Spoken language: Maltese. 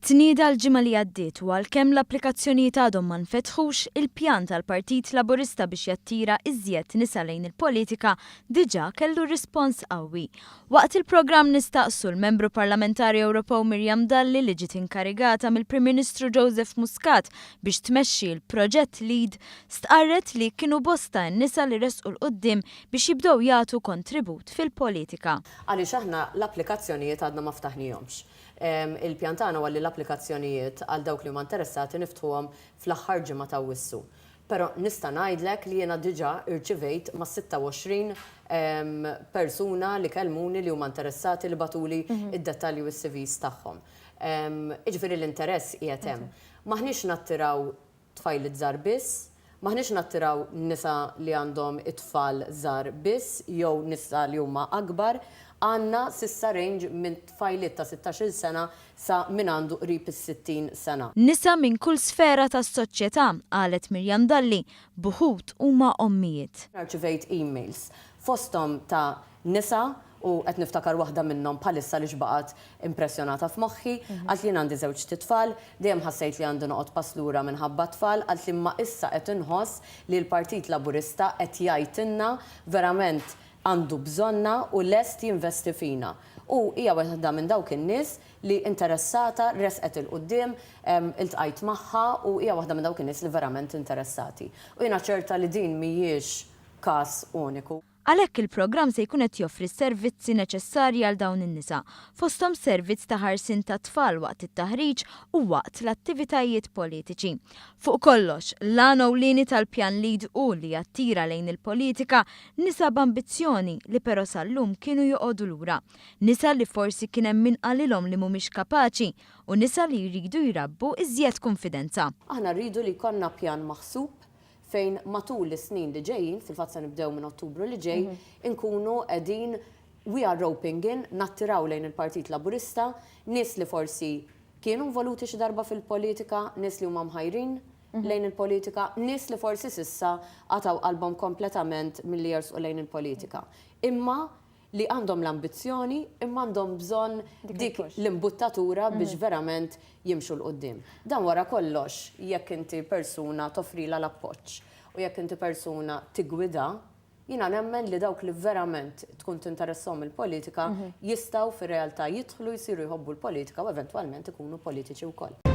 Tnieda l-ġimgħa li għaddiet u għalkemm l-applikazzjonijiet għadhom ma nfetħux, il-pjan tal-Partit Laburista biex jattira iżjed nisa lejn il-politika diġà kellu rispons qawwi. Waqt il-programm Nistaqsu, l-Membru Parlamentari Ewropew Miriam Dalli li ġiet inkarigata mill-Prim Ministru Joseph Muscat biex tmexxi l-proġett LEAD stqarret li kienu bosta n-nisa li resqu 'l quddiem biex jibdew jagħtu kontribut fil-politika. Għaliex aħna l-applikazzjonijiet għadna ma ftaħnihomx. Il-pjan tagħna huwa li l-applikazzjonijiet għal dawk li huma interessati niftħuhom fl-aħħar ġimgħa ta' Awwissu. Però nista' ngħidlek li jiena diġà rċivejt mas-26 persuna li kellmuni li huma interessati li bagħtuli d-dettalji u s-CVs tagħhom. Jiġifieri l-interess qiegħed hemm. M'aħniex nattiraw tfajliet żgħar biss, m'aħniex nattiraw nisa li għandhom it-tfal żgħar biss jew nisa li huma akbar, għandna s'issa range minn tfajliet ta' sittax-il sena sa min għandu qrib is-60 sena. Nisa minn kull sfera tas-soċjetà, qalet Miriam Dalli, b'uħud huma ommijiet. Rċivejt emails, fosthom ta' nisa u qed niftakar waħda minnhom bħalissa għaliex baqgħet impressjonata f'moħħi, qaltli jien għandi żewġt itfal, dejjem ħassejt li għandi noqgħod pass lura minħabba t-tfal, qaltli imma issa qed inħoss li l-Partit Laburista qed jgħajtilna verament għandu bżonna u lest jinvesti fina. U hija waħda minn dawk in-nies li interessata, resqet 'il quddiem, iltqajt magħha u hija waħda minn dawk in-nies li verament interessati. U jiena ċerta li din mhijiex każ uniku. Għalhekk il-programm se jkun qed joffri s-servizzi neċessarji għal dawn in-nisa, fosthom servizz ta' ħarsien tat-tfal waqt it-taħriġ u waqt l-attivitajiet politiċi. Fuq kollox, l-għan ewlieni tal-Pjan Lead hu li jattira lejn il-politika nisa b'ambizzjoni li però sal-lum kienu joqogħdu lura. Nisa li forsi kien hemm min qalilhom li mhumiex kapaċi u nisa li jridu jrabbu iżjed kunfidenza. Aħna rridu li jkollna pjan maħsub fejn matul is-snin li ġejjin, fil-fatt se nibdew minn Ottubru li ġej, inkunu qegħdin we are roping in, nattiraw lejn il-Partit Laburista nies li forsi kienu involuti xi darba fil-politika, nies li huma mħajrin lejn il-politika, nies li forsi s'issa qatgħu qalbhom kompletament milli jersqu lejn il-politika. Imma li għandhom l-ambizzjoni imma għandhom bżonn dik l-imbuttatura biex verament jimxu 'l quddiem. Dan wara kollox, jekk inti persuna toffrilha l-appoġġ u jekk inti persuna tiggwida, jiena nemmen li dawk li verament tkun tinteressahom il-politika jistgħu fir-realtà jidħlu jsiru jħobbu l-politika u eventwalment ikunu politiċi wkoll.